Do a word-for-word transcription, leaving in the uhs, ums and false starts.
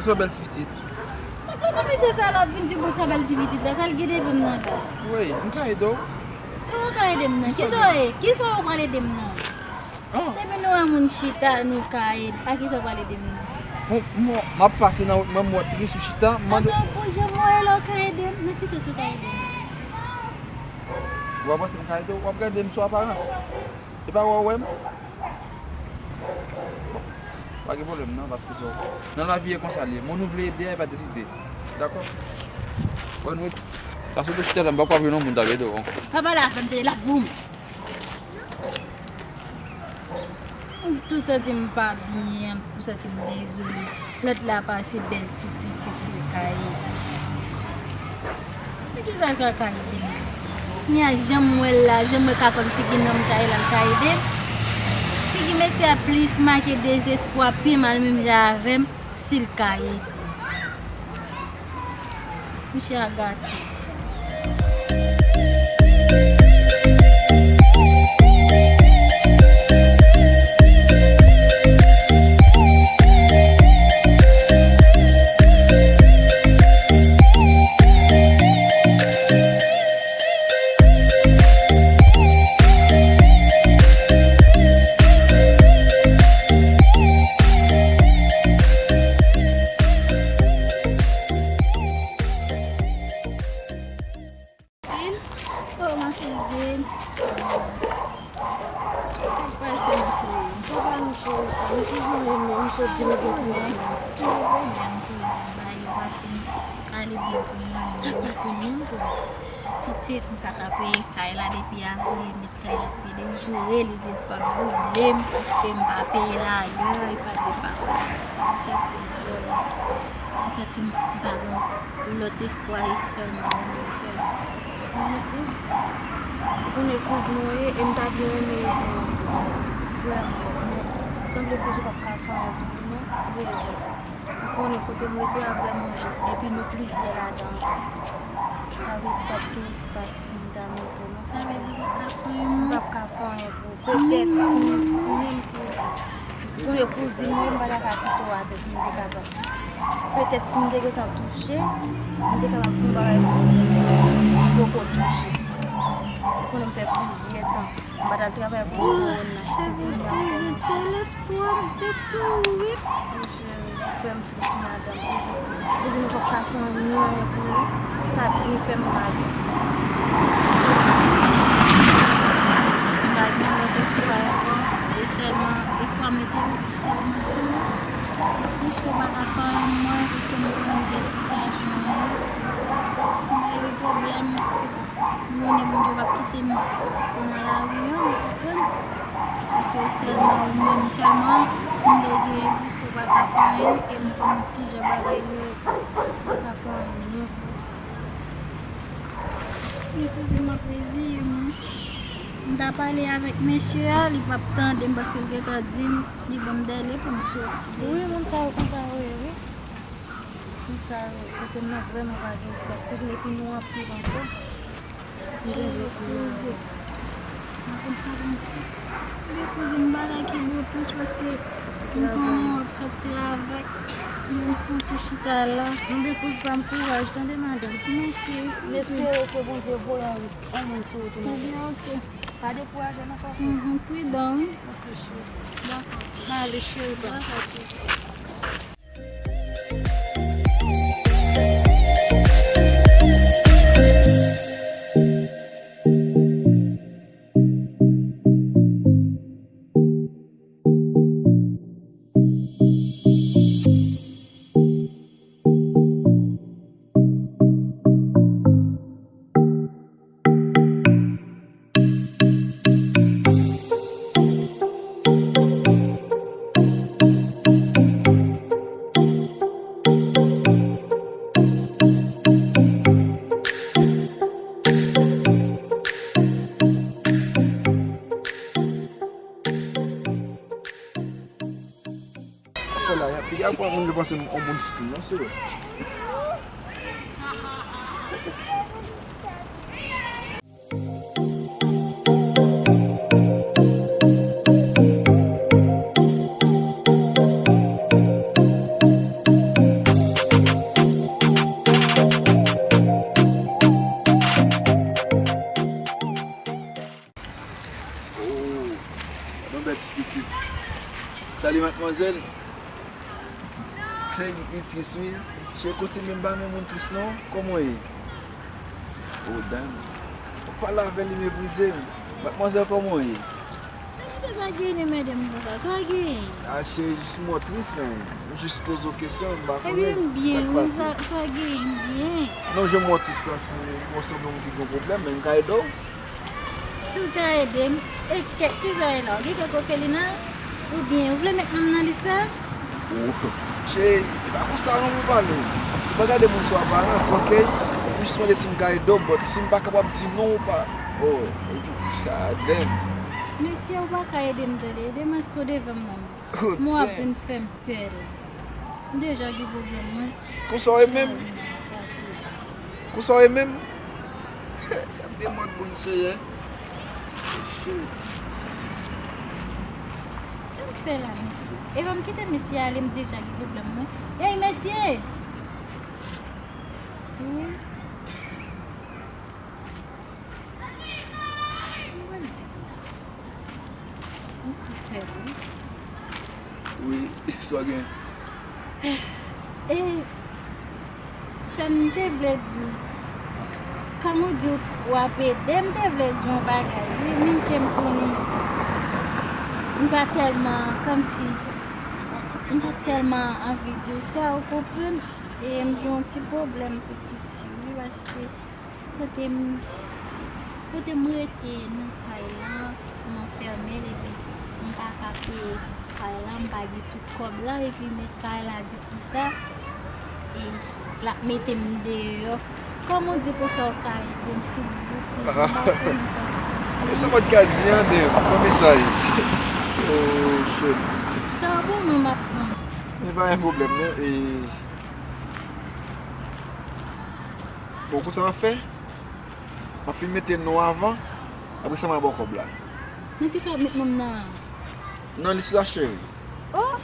Sa bèl ti pitit. Sa koze misye sa la ap vin di bonswa bèl ti pitit la, sa l gen devan m nan la. Wi, m ka ede w. Kòman w ka ede m nan? Kisa w ye? Kisa w pral ede m nan? Depi nou wè moun chita, nou ka ede. A kisa w pral ede m nan? Bon, m ap pase nan wout mwen, m wè tris ou chita, m mande. Papa, bon, jan m wè la, w ka ede m. Nan ki sans ou ka ede m? Ou pa panse m ka ede w? W ap gade m sou aparans. E pa wè w wè m? Bon, pa gen pwoblèm non, paske se nan lavi e konsa l ye. Moun ou vle ede a, e pa dezide. Dakò? Bòn wout. Sa sou de chita la, m pa kwè vre non, moun ta ede w ankò. Pa pale avè m, te la voum. M tou santi m pa byen, m tou santi m dezole. Lòt la pase bèl ti pitit si l ka ede. Men kisa sa ka ede m? Ni a jan m wè l la, jan m wè kakòn figi nonm sa ye la, l ka ede m? Figi mesye a plis make dezespwa, pi mal menm jan avè m, si l ka ede m. Misye a gate sa. Sil? Oh, ma feel good. Sa k pase, ma cheri? Sa va, ma cheri? M toujou renmen, m sot di m gen pwoblèm. M gen pwoblèm, kouzin. Bagay yo pa fin ale byen pou mwen. Sa k pase menm, kouzin? Pitit, m pa ka peye kay la depi avril. Kay la ap pede jere, li di l p ap boule m paske m pa peye l alè, e pa de pawòl. Sa m santi m vrèman, m santi m pa gen lòt espwa, e sèlman ou menm sèlman. Zanmi kouz, ou konnen kouz mwen ye, e m ta byen renmen ede w vrèman, men sanble kouz ou p ap ka fè anyen pou mwen non, ou rezon. Ou konnen kote m rete a vrèman jis, epi nou plizyè ladan ankò. Sa vle di p ap gen espas pou m ta mete w non. Sa vle di ou p ap ka fè anyen pou mwen? M p ap ka fè anyen pou ou. Petèt si m, menm kouzin. Ou konnen kouzin mwen, m pa ta ka kite w atè si m te kapab. Petèt si m te gentan touche, m te kapab fè yon bagay pou ou. M poko touche. Ou konnen m fè plizyè tan. M pa t al travay akoz kowona. Se kounye a m kòmanse. Se lespwa m, se sou ou wi. Wi cheri, ou fè m tris madanm. Kouzin, kouzin, ou p ap ka fè anyen, anyen pou ou. Sa byen fè m mal. M pa gen lòt espwa ankò. E sèlman, espwa m mete sèlman sou ou. Donk, piske ou pa ka fè anyen pou mwen, piske m konnen jan sitiyasyon an ye, m pa gen pwoblèm. M konnen Bondye p ap kite m nan lari an, ou konprann? Paske sèlman ou menm sèlman m te genyen, piske w pa ka fè anyen, e m konn kijan bagay yo ye, w pa ka fè anyen pou sa. Men kouzin m ap reziye m wi. M ta pale avèk mesye a, li p ap tande m paske l gentan di m li ban m dèle pou m soti deja. Wi, moun sa yo konsa yo ye wi. Konsa yo, kote m nan vrèman pa gen espas. Kouzin, epi nou anpil ankò. Cheri, kouzin. Mwen konn sa pou m fè. Ebyen, kouzin, m pa la ki bon plis paske m konnen w ap sot travay. Men m fè yon ti chita la. Ebyen, kouz pa m, kouraj, tande, madanm. Mèsi. M espere ke Bondye voye yon, yon moun sou wout ou, madanm. Ebyen, oke. Pa dekouraje non, papa. Mhm, pridan, wi. Oke, cheri. Dakò. M ale, cheri, pa. Dakò, cheri. Fè la, y ap, y ap pran moun yo panse m on moun sou non, se vre. Ti pitit. Salut, mademoiselle. Hey, li tris, wi. Cheri, kote m ye, m pa renmen moun tris, non. Kòman w ye? Oh, dam. Ou pale avè l, li meprize m. Mademoiselle, kòman w ye? Sa sa genyen, madanm, konsa? Sa genyen? Ah, cheri, jis mwen tris, men. M jis poze w kesyon, m pa konnen sa k pase. Ebyen, m byen, wi, sa, sa genyen, m byen. Non, jan m wè w tris la, m wè w sanble yon moun ki gen pwoblèm, men m ka ede w? Si w ka ede m, e kèk ki zwa e la, w gen kèk ofelina? Oubyen, ou vle met non m nan lis la? Oh, cheri, e pa konsa non pou pale. Ou pa gade moun sou aparans, oke? M jis mande si m ka ede w, but si m pa kapab di non ou pa. Oh, epi, ah, damn. Mesye, ou pa ka ede m tande, demwaske w devan m nan. Oh, damn. Mwen w ap vin fè m pè la. M deja gen pwoblèm mwen. Konsa w ye menm? Konsa w ye menm? Y ap demòd moun seyè. Sa m fè la, mesye? Epa m kite mesye ale, m deja gen pwoblèm mwen. Ey, mesye! Wi. Sa m pral di l la? M tou pè, wi. Wi, sa w gen? E, sa m te vle di w, kòm ou di w ap ede, m te vle di w yon bagay, wi, menm ke m konnen m pa tèlman, kòmsi, m pa tèlman anvi di w sa, ou konprann? E m gen yon ti pwoblèm tou piti, wi, paske kote m, kote m rete nan kay lan, m anfèmen l, epi m pa ka peye kay lan, m pa gen tout kòb lan, epi mèt kay la di pou sa, e l ap mete m deyò. Kòman w di konsa w ka ede m, silvouplè? M pa konnen sa w ka fè. E sa w pa t ka di an, damn, kòman sa ye? Oh, shit. Sa w bon, mwen m ap pran. E pa gen pwoblèm, non. E, bon, kout sa m ap fè? M ap fin mete non avan, apre sa m a ba w kòb la. Nan kisa w ap met non m nan an? Nan lis la, cheri. Oh!